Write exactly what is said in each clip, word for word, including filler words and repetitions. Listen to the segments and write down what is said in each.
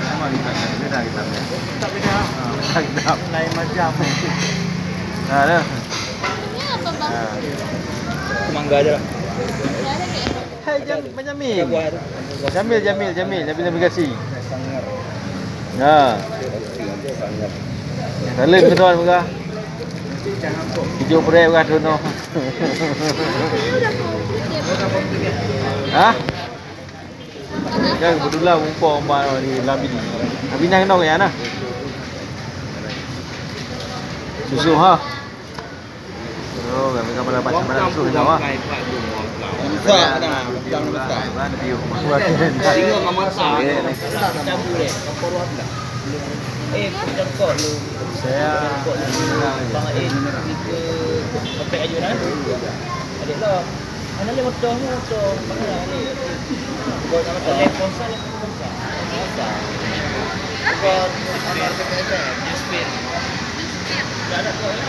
Memang kita beda, kita beda. Tak beda. Ha, beda kitab. Lain macam. Ha, dah. Ha. Mangga aja lah. Hai, Jam-, Jamil. Jamil, Jamil, Jamil, Jamil navigasi. Ha. Salim ke tuan, peugah. Tujuh puluh ribu kah tu noh. Ha? Kan betulah umpama di Labidi. Abinang nong ya nah. Susu ha. Oh, kami kan pada pasal pada susu kita wah. Besar dah, besar besar. Tengok kamar sah. Eh, jangkok lu. Saya. Jangkok lu. Bang Ain, kita pakai ajunan. Adik lah. Mana ni motor ni, motor? Mana ni? Buat nama tu? Leposan, leposan. Leposan. Bukan kamar P K S M. Just fail. Tak ada kau, ya?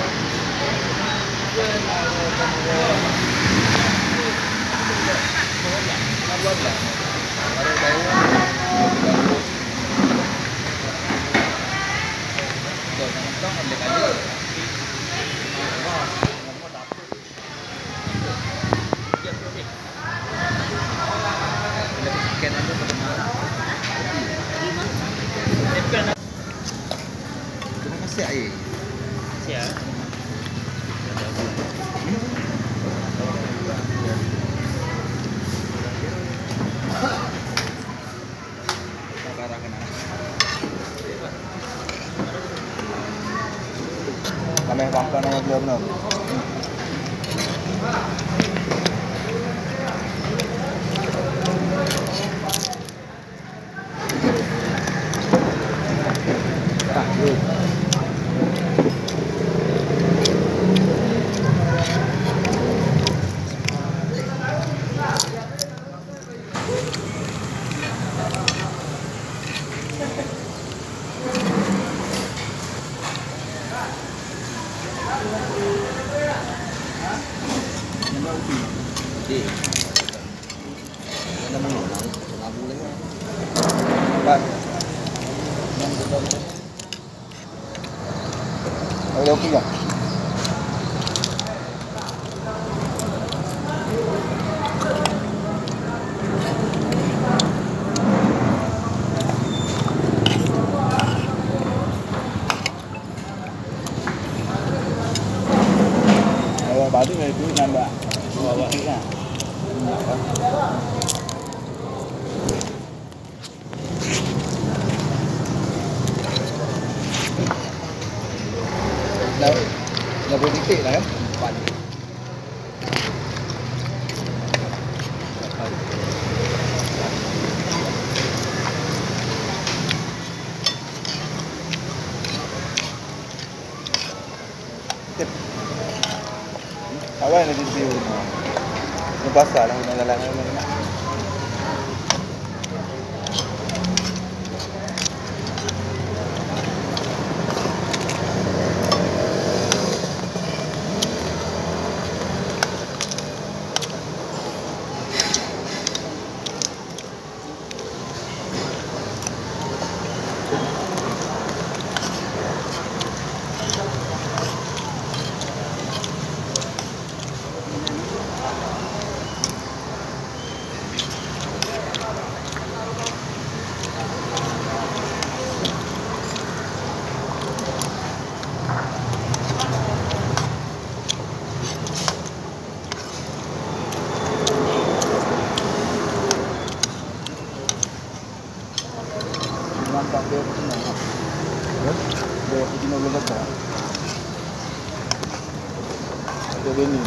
Terima kasih, Aye. Siap. Kami bangka nanya belum, belum. Ada kopi tak? Kalau badu itu nambah. Bawa sikit lah. Dah, dah berdetik lah, kan? Empat. Awai lagi di rumah. Ni pasal lah, nak lalang nak. Mantap dia punya. Dia punya belum kata. Ada Benny.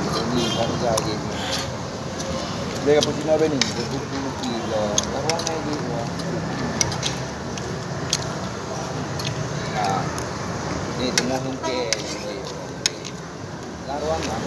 Benny, tak ada lagi. Dia cappuccino Benny. Dia cappuccino Benny. Dah lama lagi. Wah. Ha. Ni semua mungkin. Lam ruangan.